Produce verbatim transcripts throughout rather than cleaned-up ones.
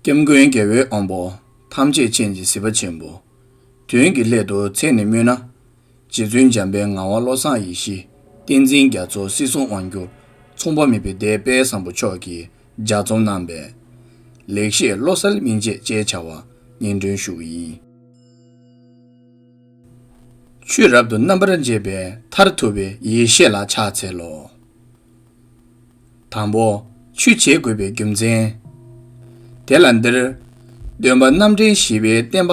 སྐྱབས་མགོན་རྒྱལ་བའི་དབང་པོ། ཐམས་ཅད་མཁྱེན་ཅིང་གཟིགས་པ་ཆེན་པོ། དོན་གྱི་སླད་དུ་མཚན་ནས་སྨོས་ན། རྗེ་བཙུན་འཇམ་དཔལ་ངག་དབང་བློ་བཟང་ཡེ་ཤེས། བསྟན་འཛིན་རྒྱ་མཚོ། སྲིད་གསུམ་དབང་སྒྱུར། མཚུངས་པ་མེད་པའི་སྡེ་དཔལ་བཟང་པོ་མཆོག་གིས་ལྗགས་རྩོམ་གནང་བའི་ལེགས་བཤད་བློ་གསལ་སྨིན་བྱེད་ཅེས་བྱ་བ་སྙན་སྒྲོན་ཞུ་བ་ཡིན། ཆོས་རབ་ཏུ་རྣམ་པར་འབྱེད་པའི་མཐར་ཐུག་པའི་ཡེ་ཤེས་ལ་ཕྱག་འཚལ་ལོ། དང་པོ། ཆོས་བྱེད་དགོས་པའི་རྒྱུ་མཚན། དེ་ལ་འདིར། སྟོན་པ་རྣམ་འདྲེན་བཞི་པའི་བསྟན་པ་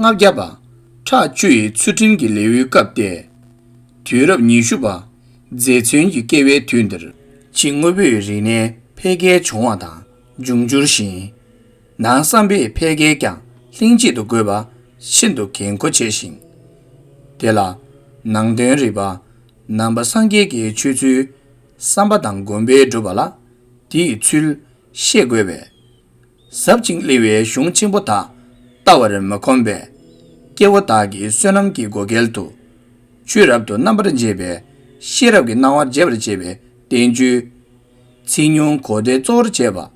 ལྔ་བརྒྱ་པ་ཕྲག་བཅུ་ཡི་ཚུལ་ཁྲིམས་ཀྱི་ལེའུའི་སྐབས་ཏེ། དུས་རབས་ཉི་ཤུ་པ་མཛེས་ཚོན་གྱི་བསྐལ་བའི་དུས་འདིར། ཕྱི་དངོས་པོའི་རིག་གནས་འཕེལ་རྒྱས་བྱུང་བ་དང་འབྱུང་འགྱུར་བཞིན། ནང་བསམ་པའི་འཕེལ་རྒྱས་ཀྱང་ལྷན་ཅིག་ཏུ་དགོས་པ་ཤིན་ཏུ་གལ་འགངས་ཆེ་ཞིང་། དེ་ལ་ནང་དོན་རིག་པ། ནང་པ་སངས་རྒྱས་ཀྱི་ཆོས་ཚུལ་བསམ་པ་དང་སྒོམ་པས་སྒྲུབ་པ་ལ་དེའི་ཚུལ་ཤེས་དགོས་པས། ཟབ་ཅིང་བརླིང་བའི་གཞུང་ཆེན་པོ་དག་ལྟ་བར་མི་ཁོམ་པས། སྐྱེ་བོ་དག་གི་བསོད་ནམས་ཀྱི་བགོ་སྐལ་དུ། ཆོས་རབ་ཏུ་རྣམ་པར་འབྱེད་པའི་ཤེས་རབ་ཀྱི་སྣང་བ་འབྱེད་པར་བྱེད་པའི་བསྟན་བཅོས། ཚིག་ཉུང་གོ་བདེ་གཙོ་བོར་བྱས་པ།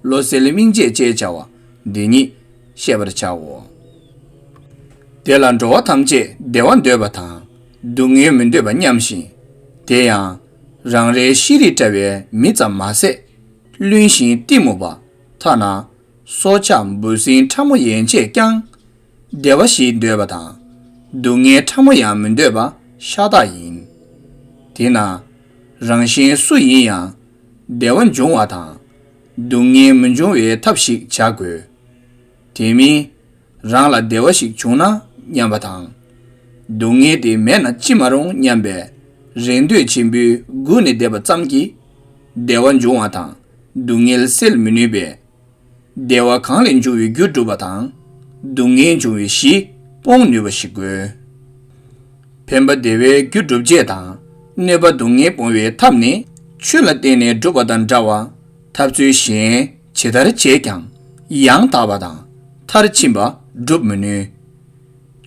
བློ་གསལ་སྨིན་བྱེད་ཅེས་བྱ་བ་འདི་ཉིད་བཤད་པར་བྱའོ། དེ་ལ་འགྲོ་བ་ཐམས་ཅད་བདེ་བ་འདོད་པ་དང་སྡུག་བསྔལ་མི་འདོད་པ་མཉམ་ཞིང་། དེ་ཡང་རང་རེའི་ཤེས་རིག་བཀྲ་བའི་མི་ཙམ་མ་ཟད། བླུན་ཞིང་གཏི་མུག་པ། ཐ་ན་སྲོག་ཆགས་འབུ་སྲིན་ཕྲ་མོ་ཡན་ཆད་ཀྱང་བདེ་བ་ཞིག་འདོད་པ་དང་སྡུག་བསྔལ་ཕྲ་མོ་ཡང་མི་འདོད་པ་ཤ་སྟག་ཡིན། དེས་ན་རང་གཞན་སུ་ཡིན་ཡང་བདེ་བ་འབྱུང་བ་དང་སྡུག་བསྔལ་མི་འབྱུང་བའི་ཐབས་ཤིག་བྱ་དགོས། དེ་མིན། རང་ལ་བདེ་བ་ཞིག་བྱུང་ན་སྙམ་པ་དང་། སྡུག་བསྔལ་དེ་མེད་ན་ཅི་མ་རུང་སྙམ་པའི་རེ་འདོད་ཆེན་པོས་སྒུག་ནས་བསྡད་པ་ཙམ་གྱིས་བདེ་བ་འབྱུང་བ་དང་སྡུག་བསྔལ་སེལ་མི་ནུས་པས། བདེ་བ་གང་ལས་འབྱུང་བའི་རྒྱུ་སྒྲུབ་པ་དང་སྡུག་བསྔལ་འབྱུང་བའི་གཞི་སྤོང་ནུས་པ་ཞིག་དགོས། ཕན་པ་བདེ་བའི་རྒྱུ་སྒྲུབ་བྱེད་དང་གནོད་པ་སྡུག་བསྔལ་སྤོང་བའི་ཐབས་ནི་ཆོས་ལ་བརྟེན་ནས་སྒྲུབ་པ་དང་འདྲ་བར་ཐབས་ཚུལ་གཞན་ཇི་ལྟར་བྱས་ཀྱང་ཡང་དག་པ་དང་མཐར་ཕྱིན་པ་སྒྲུབ་མི་ནུས།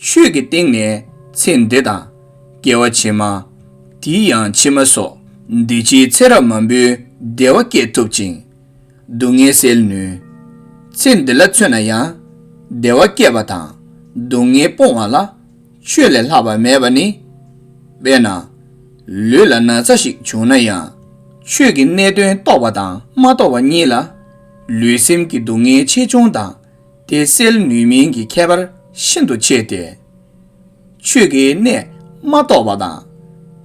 ཆོས་ཀྱི་སྟེང་ནས་ཚེ་འདི་དང་སྐྱེ་བ་ཕྱི་མ། དེའི་ཡང་ཕྱི་མ་སོགས་འདི་ཕྱིའི་ཚེ་རབས་མང་པོའི་བདེ་བ་སྐྱེད་ཐུབ་ཅིང་། སྡུག་བསྔལ་སེལ་ནུས། ཚེ་འདི་ལ་མཚོན་ན་ཡང་བདེ་བ་སྐྱེད་པ་དང་སྡུག་བསྔལ་སྤོང་བ་ལ་ཆོས་ལས་ལྷག་པ་མེད་པ་ནི། དཔེར་ན། ལུས་ལ་ན་ཚ་ཞིག་བྱུང་ན་ཡང་ཆོས་ཀྱི་གནད་དོན་རྟོགས་པ་དང་མ་རྟོགས་པ་གཉིས་ལ་ལུས་སེམས་ཀྱི་སྡུག་བསྔལ་ཆེ་ཆུང་དང་དེ་སེལ་ནུས་མིན་གྱི་ཁྱད་པར་ཤིན་ཏུ་ཆེ་སྟེ། ཆོས་ཀྱི་གནད་མ་རྟོགས་པ་དང་།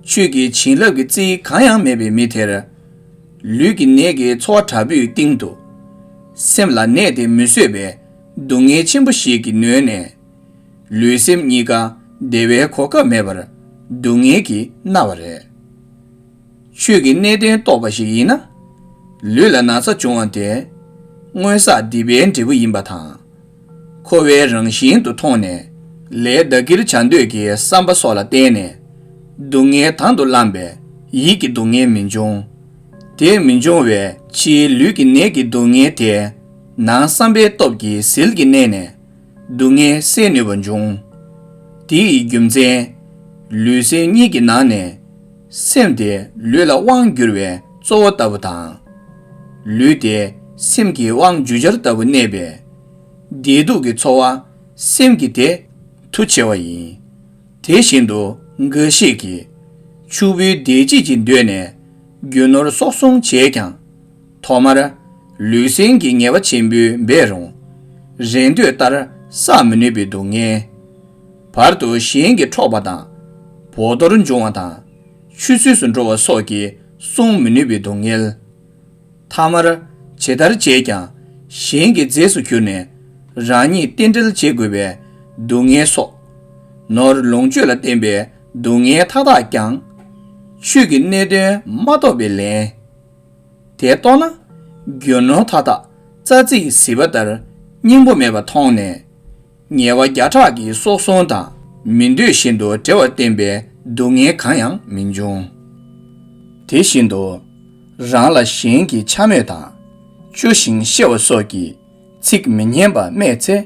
ཆོས་ཀྱི་བྱིན་རླབས་ཀྱི་རྩིས་གང་ཡང་མེད་པའི་མི་དེར། ལུས་ཀྱི་ནད་ཀྱི་ཚོར་བ་དྲག་པོའི་སྟེང་དུ། སེམས་ལ་ནད་དེ་མི་བཟོད་པའི་སྡུག་བསྔལ་ཆེན་པོ་ཞིག་གིས་ནོན་ནས། ལུས་སེམས་གཉིས་ཀ་བདེ་བའི་གོ་སྐབས་མེད་པར་སྡུག་བསྔལ་གྱིས་མནར་བ་རེད། ཆོས་ཀྱི་གནད་དོན་རྟོགས་པ་ཞིག་ཡིན་ན། ལུས་ལ་ན་ཚ་བྱུང་བ་དེ། སྔོན་བསགས་སྡིག་པའི་འབྲས་བུ་ཡིན་པ་དང་། འཁོར་བའི་རང་བཞིན་དུ་མཐོང་ནས་ལས་བདག་གིར་བྱ་འདོད་ཀྱི་བསམ་པ་སོགས་ལ་བརྟེན་ནས་སྡུག་བསྔལ་དང་དུ་བླངས་པས་ཡིད་ཀྱི་སྡུག་བསྔལ་མི་འབྱུང་། དེ་མི་འབྱུང་བས་ཕྱིའི་ལུས་ཀྱི་ནད་ཀྱི་སྡུག་བསྔལ་དེ་ནང་བསམ་པའི་སྟོབས་ཀྱིས་ཟིལ་གྱིས་མནན་ནས་སྡུག་བསྔལ་སེལ་ནུས་པ་འབྱུང་། དེ་ཡི་རྒྱུ་མཚན། ལུས་སེམས་གཉིས་ཀྱི་ནང་ནས་སེམས་དེ་ལུས་ལ་དབང་བསྒྱུར་བའི་གཙོ་བོ་ལྟ་བུ་དང་། ལུས་དེ་སེམས་ཀྱི་དབང་བསྒྱུར་བྱར་ལྟ་བུ་གནས་པས། བདེ་སྡུག་གི་ཚོར་བ་སེམས་ཀྱི་དེ་མཐུ་ཆེ་བ་ཡིན། དེ་བཞིན་དུ་འགའ་ཞིག་གིས་ཕྱུག་པོའི་བདེ་སྐྱིད་ཀྱི་འདོད་ནས་རྒྱུ་ནོར་གསོག་སྲུང་བྱས་ཀྱང་། ཐོག་མར་ལུས་སེམས་ཀྱི་ངེས་པ་ཆེན་པོས་འབད་རུང་། རེ་འདོད་ལྟར་བསགས་མི་ནུས་པའི་སྡུག་བསྔལ། བར་དུ་གཞན་གྱིས་འཕྲོག་པ་དང་། བོགས་གཏོར་འབྱུང་བ་དང་། ཆུད་ཟོས་སུ་འགྲོ་བ་སོགས་ཀྱིས་བསྲུང་མི་ནུས་པའི་སྡུག་བསྔལ། ཐ་མར་ཇི་ལྟར་བྱས་ཀྱང་གཞན་གྱི་རྫས་སུ་གྱུར་ནས་རང་ཉིད་རྟེན་འབྲེལ་བྱེད་དགོས་པའི་སྡུག་བསྔལ་སོགས། ནོར་ལོངས་སྤྱོད་ལ་བརྟེན་པའི་སྡུག་བསྔལ་མཐའ་དག་ཀྱང་། ཆོས་ཀྱི་གནད་དོན་མ་རྟོགས་པས་ལན། དེ་རྟོགས་ན། རྒྱུ་ནོར་མཐའ་དག་རྩྭ་རྩེའི་ཟིལ་པ་ལྟར་སྙིང་པོ་མེད་པར་མཐོང་ནས། ཉེས་པ་བརྒྱ་ཕྲག་གིས་གསོག་སྲུང་དང་མི་འདོད་བཞིན་དུ་བྲེལ་བར་བརྟེན་པའི་སྡུག་བསྔལ་གང་ཡང་མི་འབྱུང་། དེ་བཞིན་དུ། རང་ལ་གཞན་གྱིས་འཕྱ་སྨོད་དང་། བཅུ་ཞིང་གཤེ་བ་སོགས་ཀྱི་ཚིག་མི་སྙན་པ་སྨྲས་ཚེ།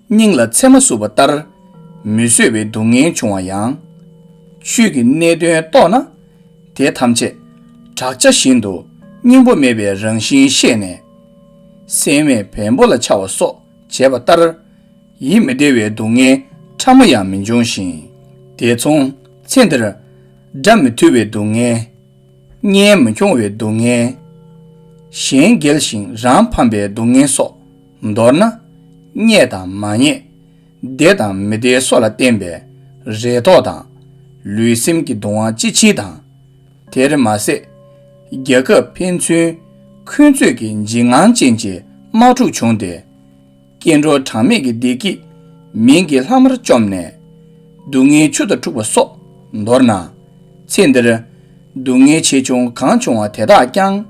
སྙིང་ལ་ཚེར་མ་ཟུག་པ་ལྟར་མི་བཟོད་པའི་སྡུག་བསྔལ་འབྱུང་བ་ཡང་། ཆོས་ཀྱི་གནད་དོན་རྟོགས་ན། དེ་ཐམས་ཅད་བྲག་ཆ་བཞིན་དུ་སྙིང་པོ་མེད་པའི་རང་བཞིན་ཤེས་ནས། སྲེད་མེད་བེམ་པོ་ལ་འཆར་བ་སོགས་བྱས་པ་ལྟར། ཡིད་མི་བདེ་བའི་སྡུག་བསྔལ་ཕྲ་མོ་ཡང་མི་འབྱུང་ཞིང་། དེ་མཚུངས་ཚེ་འདིར་སྒྲ་མི་ཐོས་པའི་སྡུག་བསྔལ། སྙན་མི་འཁྱོངས་པའི་སྡུག་བསྔལ། གཞན་འགྱེལ་ཞིང་རང་ཕམ་པའི་སྡུག་བསྔལ་སོགས། མདོར་ན། རྙེད་དང་མ་རྙེད། བདེ་དང་མི་བདེ་སོགས་ལ་བརྟེན་པའི་རེ་དོགས་དང་། ལུས་སེམས་ཀྱི་གདུང་བ་ཅི་མཆིས་དང་། དེར་མ་ཟད། རྒྱལ་ཁབ་ཕན་ཚུན་འཁོན་རྩོད་ཀྱི་འཇིགས་དངངས་ཅན་གྱི་དམག་འཁྲུག་བྱུང་སྟེ། སྐྱེ་འགྲོ་གྲངས་མེད་ཀྱི་བདེ་སྐྱིད་མིང་གི་ལྷག་མར་བཅོམ་ནས། སྡུག་བསྔལ་ཆུ་དང་འཁྲུགས་པ་སོགས། མདོར་ན། ཚེ་འདིར་སྡུག་བསྔལ་ཆེ་ཆུང་གང་བྱུང་བ་དེ་དག་ཀྱང་།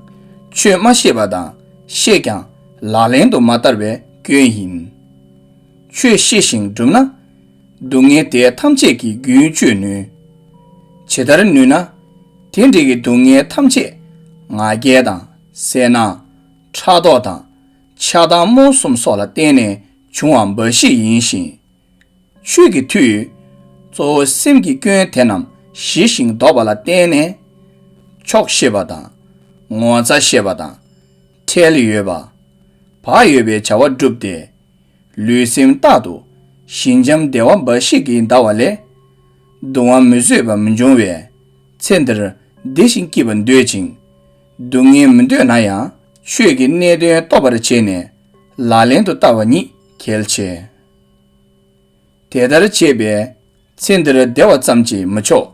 ཆོས་མ་ཤེས་པ་དང་ཤེས་ཀྱང་ལག་ལེན་དུ་མ་བསྟར་བའི་སྐྱོན་ཡིན། ཆོས་ཤེས་ཤིང་བསྒྲུབས་ན། སྡུག་བསྔལ་དེ་ཐམས་ཅད་ཀྱི་རྒྱུན་གཅོད་ནུས། ཇི་ལྟར་ནུས་ན། དེ་འདྲ་གི་སྡུག་བསྔལ་ཐམས་ཅད་ང་རྒྱལ་དང་སེར་སྣ། ཕྲག་དོག་དང་ཆགས་སྡང་རྨོངས་གསུམ་སོགས་ལ་བརྟེན་ནས་བྱུང་བ་འབའ་ཞིག་ཡིན་ཞིང་། ཆོས་ཀྱི་མཐུས། གཙོ་བོ་སེམས་ཀྱི་སྐྱོན་དེ་རྣམས་ཞི་ཞིང་ལྡོག་པ་ལ་བརྟེན་ནས། ཆོག་ཤེས་པ་དང་། ངོ་ཚ་ཤེས་པ་དང་། ཁྲེལ་ཡོད་པ། བག་ཡོད་པའི་བྱ་བ་བསྒྲུབས་ཏེ། ལུས་སེམས་རྟག་ཏུ་ཞི་འཇམ་བདེ་བ་འབའ་ཞིག་གིས་འདའ་བ་ལས། གདུང་བ་མི་བཟོད་པ་མི་འབྱུང་བས། ཚེ་འདིར་བདེ་ཞིང་སྐྱིད་པར་འདོད་ཅིང་། སྡུག་བསྔལ་མི་འདོད་ན་ཡང་། ཆོས་ཀྱི་གནད་དོན་རྟོགས་པར་བྱས་ནས། ལག་ལེན་དུ་བསྟར་བ་ཉིད་གལ་ཆེ། དེ་ལྟར་བྱས་པས། ཚེ་འདིར་བདེ་བ་ཙམ་གྱིས་མི་ཆོག་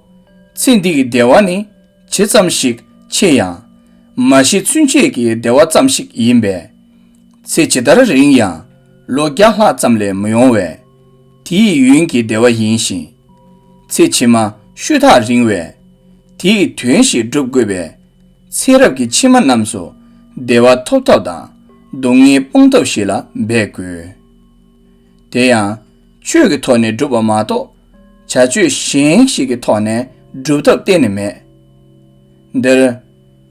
ཚེ་འདི་ཡི་བདེ་བ་ནི་ཇི་ཙམ་ཞིག་ཆེ་ཡང་། མ་ཤི་ཚུན་ཆད་ཀྱི་བདེ་བ་ཙམ་ཞིག་ཡིན་པས། ཚེ་ཇི་ལྟར་རིང་ཡང་ལོ་བརྒྱ་ལྷག་ཙམ་ལས་མི་ཡོང་བས། དེའི་ཡུན་གྱི་བདེ་བ་ཡིན་ཞིང་། ཚེ་ཕྱི་མ་ཤུ་ཐག་རིང་བས། དེའི་དོན་ཞིག་སྒྲུབ་དགོས་པས། ཚེ་རབས་ཀྱི་ཕྱི་མ་རྣམས་སུ་བདེ་བ་ཐོབ་ཐབས་དང་སྡུག་བསྔལ་སྤོང་ཐབས་ཤིག་ལ་འབད་དགོས། དེ་ཡང་ཆོས་ཀྱི་ཐོག་ནས་སྒྲུབ་པ་མ་གཏོགས། བྱ་སྤྱོད་གཞན་ཞིག་གི་ཐོག་ནས་སྒྲུབ་ཐབས་གཏན་ནས་མེད། འདིར་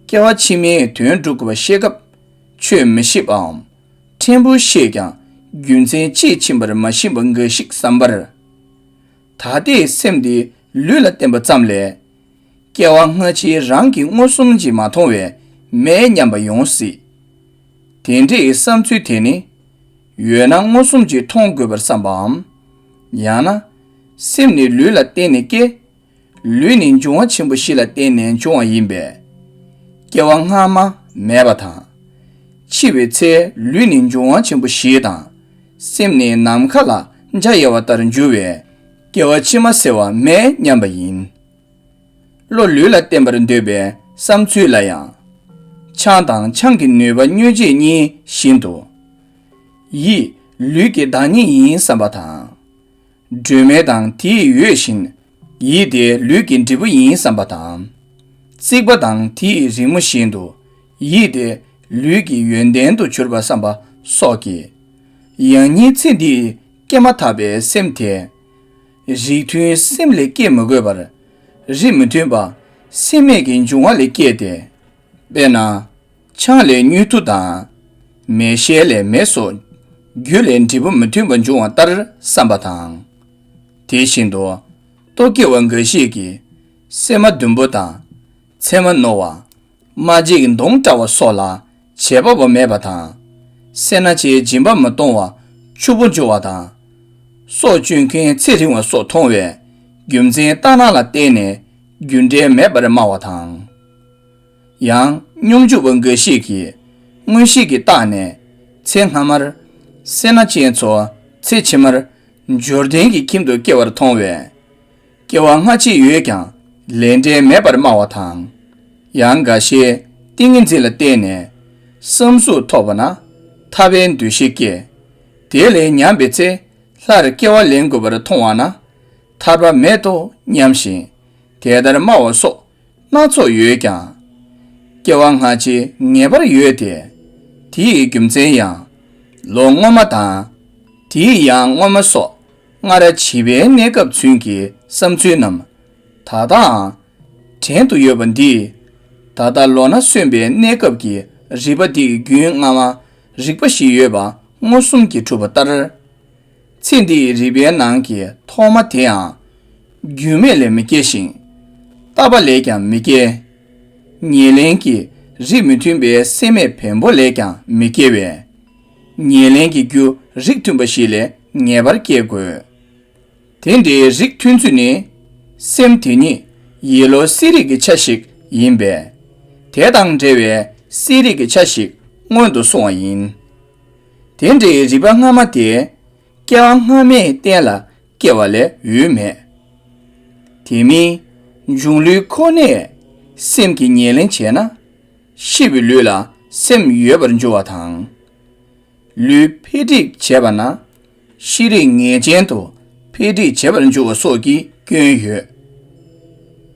སྐྱེ་བ་ཕྱི་མའི་དོན་སྒྲུབ་དགོས་པ་ཤེས་སྐབས། ཆོས་མི་ཤེས་པའམ། ཕྲན་བུ་ཤེས་ཀྱང་རྒྱུ་མཚན་དཔྱིས་ཕྱིན་པར་མ་ཤེས་པ་འགའ་ཞིག་བསམ་པར། ད་ལྟའི་སེམས་འདི་ལུས་ལ་བརྟེན་པ་ཙམ་ལས། སྐྱེ་བ་སྔ་ཕྱིའི་རང་གི་མངོན་སུམ་གྱིས་མ་མཐོང་བས་མེད་སྙམ་པ་ཡོང་སྲིད། དེ་འདྲའི་བསམ་ཚུལ་དེ་ནི། ཡོད་ན་མངོན་སུམ་གྱིས་མཐོང་དགོས་པར་བསམ་པའམ། ཡང་ན། སེམས་ནི་ལུས་ལ་བརྟེན་ནས་སྐྱེ། ལུས་ནི་འབྱུང་བ་ཆེན་པོ་བཞི་ལ་བརྟེན་ནས་འབྱུང་བ་ཡིན་པས། སྐྱེ་བ་སྔ་མ་མེད་པ་དང་། འཆི་བའི་ཚེ་ལུས་ནི་འབྱུང་བ་ཆེན་པོ་བཞི་དང་། སེམས་ནི་ནམ་མཁའ་ལ་འཇའ་ཡལ་བ་ལྟར་འགྱུར་བས། སྐྱེ་བ་ཕྱི་མ་ཟེར་བ་མེད་སྙམ་པ་ཡིན། བློ་ལུས་ལ་བརྟེན་པར་འདོད་པའི་བསམ་ཚུལ་ལ་ཡང་། ཆང་དང་ཆང་གི་ནུས་པ་མྱོས་བྱེད་གཉིས་བཞིན་དུ། ཡིད་ལུས་ཀྱི་བདག་ཉིད་ཡིན་བསམ་པ་དང་། སྒྲོན་མེ་དང་དེའི་འོད་བཞིན། ཡིད་དེ་ལུས་ཀྱི་འབྲས་བུ་ཡིན་བསམ་པ་དང་། རྩིག་པ་དང་དེའི་རི་མོ་བཞིན་དུ། ཡིད་དེ་ལུས་ཀྱི་ཡོན་ཏན་དུ་གྱུར་པ་བསམ་པ་སོགས་ཀྱིས། ཡང་སྙིང་ཚེ་འདིའི་སྐྱེས་མ་ཐག་པའི་སེམས་དེ། རིགས་མཐུན་སེམས་ལས་སྐྱེ་མི་དགོས་པར། རིགས་མི་མཐུན་པ་སེམས་མེད་ཀྱི་འབྱུང་བ་ལས་སྐྱེས་ཏེ། དཔེར་ན། ཆང་ལས་མྱུར་དུ་དང་། མེ་ཤེལ་ལས་མེ་སོགས་རྒྱུ་ལས་འབྲས་བུ་མི་མཐུན་པ་འབྱུང་བ་ལྟར་བསམ་པ་དང་། དེ་བཞིན་དུ་ལྟོ་སྐྱེ་བ་འགའ་ཞིག་གིས་སྲན་མ་བདུན་པོ་དང་ཚེར་མ་རྣོ་བ། རྨ་འབྱེད་ཀྱི་མདོངས་བཀྲ་བ་སོགས་ལ་བྱེད་པ་པོ་མེད་པ་དང་། སེར་སྣ་ཆེའི་སྦྱིན་པ་མི་གཏོང་བ་ཕྱུག་པོ་འབྱུང་བ་དང་། སྲོག་གཅོད་མཁན་ཚེ་རིང་བ་སོགས་མཐོང་བས་རྒྱུ་མཚན་ལྟར་སྣང་ལ་བརྟེན་ནས་རྒྱུ་འབྲས་མེད་པར་སྨྲ་བ་དང་། ཡང་སྙོམས་འཇུག་པ་འགའ་ཞིག་གིས་མངོན་ཤེས་ཀྱིས་བརྟགས་ནས་ཚེ་སྔ་མར་སེར་སྣ་ཅན་ཚོ་ཚེ་ཕྱི་མར་འབྱོར་ལྡན་གྱི་ཁྱིམ་དུ་སྐྱེ་བར་མཐོང་བས། སྐྱེ་བ་སྔ་ཕྱི་ཡོད་ཀྱང་ལས་འབྲས་མེད་པར་སྨྲ་བ་དང་། ཡང་འགའ་ཤས་ཏིང་ངེ་འཛིན་ལ་བརྟེན་ནས་བསམ་གཟུགས་ཐོབ་པ་ན་ཐར་པའི་འདུ་ཤེས་སྐྱེ། དེ་ལས་ཉམས་པའི་ཚེ་སླར་སྐྱེ་བ་ལེན་དགོས་པར་མཐོང་བ་ན་ཐར་པ་མེད་དོ་སྙམ་ཞིང་དེ་ལྟར་སྨྲ་བ་སོགས་སྣ་ཚོགས་ཡོད་ཀྱང་། སྐྱེ་བ་སྔ་ཕྱི་ངེས་པར་ཡོད་དེ། དེ་ཡི་རྒྱུ་མཚན་ཡང་ལོ་སྔོན་མ་དང་། དེའི་ཡང་སྔོན་མ་སོགས་སྔར་བྱིས་པའི་གནས་སྐབས་ཚུན་གྱི་བསམ་ཚུལ་རྣམས་ད་ལྟའང་བྲན་དུ་ཡོད་པ་འདིས། ད་ལྟ་ལོ་ན་སོན་པའི་གནས་སྐབས་ཀྱི་རིག་པ་འདིའི་རྒྱུན་སྔ་མ་རིག་པ་ཞིག་ཡོད་པ་མངོན་སུམ་གྱིས་གྲུབ་པ་ལྟར། ཚེ་འདིའི་རིག་པའི་ནང་གི་ཐོག་མ་དེའང་རྒྱུ་མེད་ལས་མི་སྐྱེ་ཞིང་། རྟག་པ་ལས་ཀྱང་མི་སྐྱེ། ཉེར་ལེན་གྱི་རིགས་མི་མཐུན་པའི་སྲེད་མེད་བེམ་པོ་ལས་ཀྱང་མི་སྐྱེ་བས། ཉེར་ལེན་གྱི་རྒྱུ་རིགས་མཐུན་པ་ཞིག་ལས་ངེས་པར་སྐྱེ་དགོས། དེ་འདྲའི་རིགས་མཐུན་ཚུལ་ནི། སེམས་དེ་ཉིད་ཡེ་ལོ་སི་རིགས་ཀྱི་ཆ་ཞིག་ཡིན་པས། དེ་དང་འབྲེལ་བའི་སི་རིགས་ཀྱི་ཆ་ཞིག་སྔོན་དུ་སོང་བ་ཡིན། དེ་འདྲའི་རིག་པ་སྔ་མ་དེ། སྐྱེ་བ་སྔ་མའི་རྟེན་ལ་སྐྱེ་བ་ལས་འོས་མེད། དེ་མིན། འབྱུང་ལུས་ཁོ་ནས་སེམས་ཀྱི་ཉེར་ལེན་བྱས་ན། ཤི་བའི་ལུས་ལ་སེམས་ཡོད་པར་འགྱུར་བ་དང་། ལུས་འཕེལ་འགྲིབ་བྱས་པ་ན། ཤེས་རིག་ངེས་ཅན་དུ་འཕེལ་འགྲིབ་བྱེད་པར་འགྱུར་བ་སོགས་ཀྱི་སྐྱོན་ཡོད།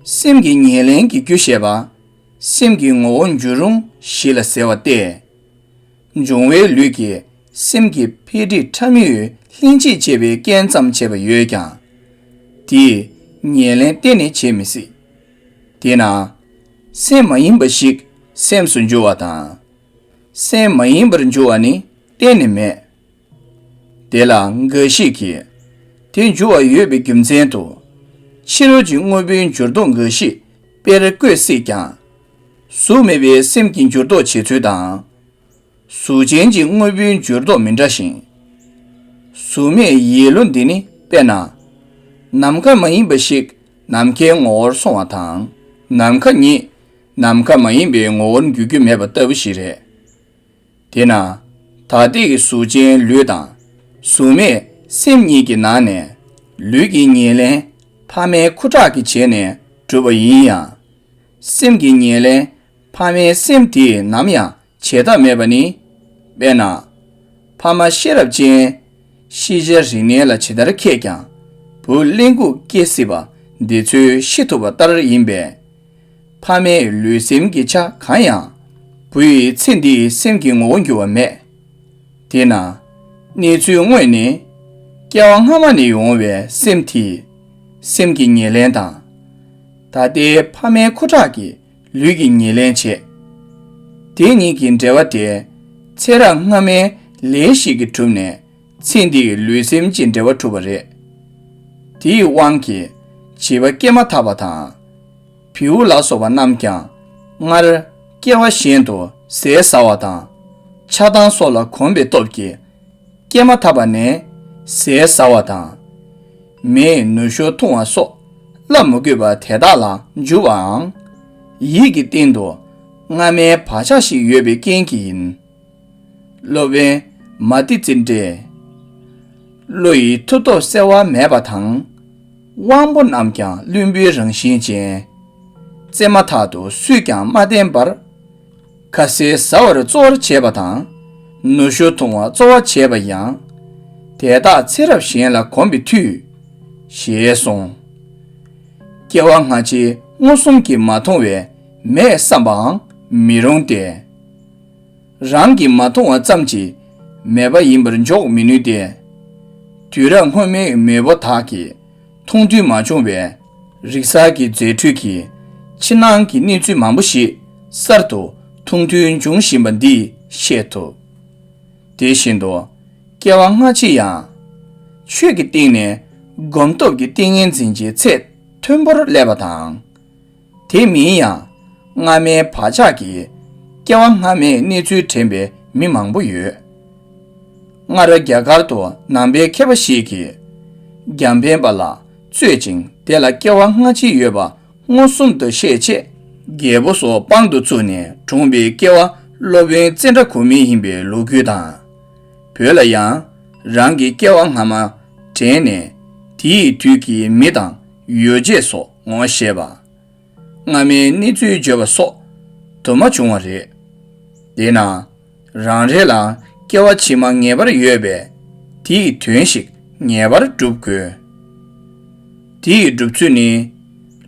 སེམས་ཀྱི་ཉེར་ལེན་གྱི་རྒྱུ་ཞེས་པ། སེམས་ཀྱི་ངོ་བོ་འགྱུར་རུང་ཞི་ལ་ཟེར་བ་སྟེ། འབྱུང་བའི་ལུས་ཀྱིས་སེམས་ཀྱི་འཕེལ་འགྲིབ་ཕྲ་མོས་ལྷན་ཅིག་བྱེད་པའི་རྐྱེན་ཙམ་བྱས་པ་ཡོད་ཀྱང་། དེས་ཉེར་ལེན་གཏན་ནས་བྱེད་མི་སྲིད། དེས་ན། སེམས་མ་ཡིན་པ་ཞིག་སེམས་སུ་འགྱུར་བ་དང་། སེམས་མ་ཡིན་པར་འགྱུར་བ་ནི་གཏན་ནས་མེད། དེ་ལ་འགའ་ཞིག་གིས། དེ་འགྱུར་བ་ཡོད་པའི་རྒྱུ་མཚན་དུ། ཕྱི་རོལ་གྱི་དངོས་པོའི་འགྱུར་ལྡོག་འགའ་ཞིག་དཔེར་བཀོད་སྲིད་ཀྱང་། གཟུགས་མེད་པའི་སེམས་ཀྱི་འགྱུར་ལྡོག་བྱེད་ཚུལ་དང་། གཟུགས་ཅན་གྱི་དངོས་པོའི་འགྱུར་ལྡོག་མི་འདྲ་ཞིང་། གཟུགས་མེད་ཡིད་བློ་འདི་ནི་དཔེར་ན། ནམ་མཁའ་མ་ཡིན་པ་ཞིག་ནམ་མཁའི་ངོ་བོར་སོང་བ་དང་། ནམ་མཁའ་ཉིད་ནམ་མཁའ་མ་ཡིན་པའི་ངོ་བོར་འགྱུར་རྒྱུ་མེད་པ་ལྟ་བུ་ཞིག་རེད། དེས་ན། ད་ལྟའི་གཟུགས་ཅན་ལུས་དང་། གཟུགས་མེད་སེམས་གཉིས་ཀྱི་ནང་ནས། ལུས་ཀྱི་ཉེར་ལེན་ཕ་མའི་ཁུ་ཁྲག་གིས་བྱས་ནས་གྲུབ་པ་ཡིན་ཡང་། སེམས་ཀྱི་ཉེར་ལེན་ཕ་མའི་སེམས་དེས་ནམ་ཡང་བྱེད་ཐབས་མེད་པ་ནི། དཔེར་ན། ཕ་མ་ཤེས་རབ་ཅན། ཤེས་བྱ་རིག་གནས་ལ་ཇི་ལྟར་མཁས་ཀྱང་། བུ་གླེན་ལྐུགས་སྐྱེ་སྲིད་པ་འདི་ཚོས་ཤེས་ཐུབ་པ་ལྟར་ཡིན་པས། ཕ་མའི་ལུས་སེམས་ཀྱི་ཆ་གང་ཡང་། བུ་ཡི་ཚེ་འདིའི་སེམས་ཀྱི་ངོ་བོ་འགྱུར་བ་མེད། དེས་ན། གནས་ཚུལ་དངོས་ནི། སྐྱེ་བ་སྔ་མ་ནས་ཡོང་བའི་སེམས་དེས། སེམས་ཀྱི་ཉེར་ལེན་དང་། ད་ལྟའི་ཕ་མའི་ཁུ་ཁྲག་གིས་ལུས་ཀྱི་ཉེར་ལེན་བྱེད། དེ་གཉིས་ཀྱི་འབྲེལ་བ་དེ། ཚེ་རབས་སྔ་མའི་ལས་ཤིག་གིས་གྲུབ་ནས། ཚེ་འདིའི་ལུས་སེམས་ཀྱི་འབྲེལ་བ་གྲུབ་པ་རེད། དེའི་དབང་གིས་བྱིས་པ་སྐྱེས་མ་ཐག་པ་དང་། བེའུ་ལ་སོགས་པ་རྣམས་ཀྱང་སྔར་སྐྱེ་བ་གཞན་དུ་ཟས་ཟ་བ་དང་། ཆགས་སྡང་སོགས་ལ་གོམས་པའི་སྟོབས་ཀྱིས་སྐྱེས་མ་ཐག་པ་ནས་ཟས་ཟ་བ་དང་། མེས་ནུ་ཞོ་འཐུང་བ་སོགས་ལབ་མི་དགོས་པ་དེ་དག་ལ་འཇུ་བའམ། ཡིད་ཀྱི་སྟེང་དུ་སྔ་མའི་བག་ཆགས་ཤིག་ཡོད་པའི་རྐྱེན་གྱིས་ཡིན། སློབ་དཔོན་མ་ཏི་ཙི་ཏྲས། བློ་ཡི་མཐུ་སྟོབས་གསལ་བ་མེད་པ་དང་། དབང་པོ་རྣམས་ཀྱང་བླུན་པོའི་རང་བཞིན་ཅན། བཙས་མ་ཐག་ཏུ་སུས་ཀྱང་མ་བསྟེན་པར། ཁ་ཟས་ཟ་བར་གཙོ་བོར་བྱེད་པ་དང་། ནུ་ཞོ་འཐུང་བ་གཙོ་བོར་བྱེད་པ་ཡང་། དེ་དག་ཚེ་རབས་གཞན་ལ་གོམས་པའི་མཐུས། ཞེས་གསུངས། སྐྱེ་བ་སྔ་ཕྱི་མངོན་སུམ་གྱིས་མ་མཐོང་བས་མེད་བསམ་པའང་མི་རུང་སྟེ། རང་གིས་མ་མཐོང་བ་ཙམ་གྱིས་མེད་པ་ཡིན་པར་འཇོག་མི་ནུས་ཏེ། དུས་རབས་སྔོན་མའི་མེས་པོ་དག་གིས་མཐོང་ཐོས་མ་བྱུང་བའི་རིག་གསར་གྱི་རྫས་འཕྲུལ་གྱིས་ཕྱི་ནང་གི་གནས་ཚུལ་མང་པོ་ཞིག་གསར་དུ་མཐོང་ཐོས་འབྱུང་བཞིན་པ་འདིས་ཤེས་ཐུབ། དེ་བཞིན་དུ་སྐྱེ་བ་སྔ་ཕྱི་ཡང་། ཆོས་ཀྱི་སྟེང་ནས་སྒོམ་སྟོབས་ཀྱི་ཏིང་ངེ་འཛིན་གྱི་ཚད་མཐོན་པོར་སླེབས་པ་དང་། དེ་མིན་ཡང་སྔ་མའི་བག་ཆགས་ཀྱིས་སྐྱེ་བ་སྔ་མའི་གནས་ཚུལ་དྲན་པའི་མི་མང་པོ་ཡོད། སྔར་རྒྱ་གར་དུ་ནང་པའི་མཁས་པ་ཞིག་གིས་རྒྱང་འཕེན་པ་ལ་རྩོད་ཅིང་དེ་ལ་སྐྱེ་བ་སྔ་ཕྱི་ཡོད་པ་མངོན་སུམ་དུ་ཤེས་ཆེད། རྒྱལ་པོ་སོགས་དཔང་དུ་བཙུགས་ནས་བྱུང་བའི་སྐྱེ་བ་སློབ་དཔོན་ཙནྡྲ་གོ་མི་ཡིན་པའི་ལོ་རྒྱུས་དང་། བོད་ལ་ཡང་རང་གི་སྐྱེ་བ་སྔ་མ་དྲན་ནས་དེའི་དུས་ཀྱི་མི་དང་ཡོ་བྱད་སོགས་ངོ་ཤེས་པ། སྔ་མའི་གནས་ཚུལ་བརྗོད་པ་སོགས་དུ་མ་བྱུང་བ་རེད། དེས་ན། རང་རེ་ལ་སྐྱེ་བ་ཕྱི་མ་ངེས་པར་ཡོད་པས་དེའི་དོན་ཞིག་ངེས་པར་སྒྲུབ་དགོས། དེའི་སྒྲུབ་ཚུལ་ནི།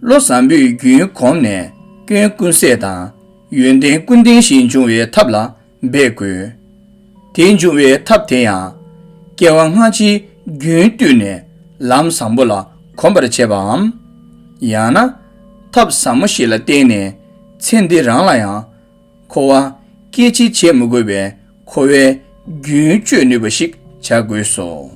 བློ་བཟང་པོས་རྒྱུན་གོམས་ནས་སྐྱོན་ཀུན་ཟད་དང་ཡོན་ཏན་ཀུན་ལྡན་ཞིག་འབྱུང་བའི་ཐབས་ལ་འབད་དགོས། དེ་འབྱུང་བའི་ཐབས་དེ་ཡང་། སྐྱེ་བ་སྔ་ཕྱིའི་རྒྱུན་བཏུད་ནས་ལམ་བཟང་པོ་ལ་གོམས་པར་བྱེད་པའམ། ཡང་ན། ཐབས་ཟབ་མོ་ཞིག་ལ་བརྟེན་ནས་ཚེ་འདི་རང་ལ་ཡང་། འཁོར་བ་སྐྱེད་བྱེད་བྱེད་མི་དགོས་པའི་འཁོར་བའི་རྒྱུན་གཅོད་ནུས་པ་ཞིག་བྱ་དགོས་སོ།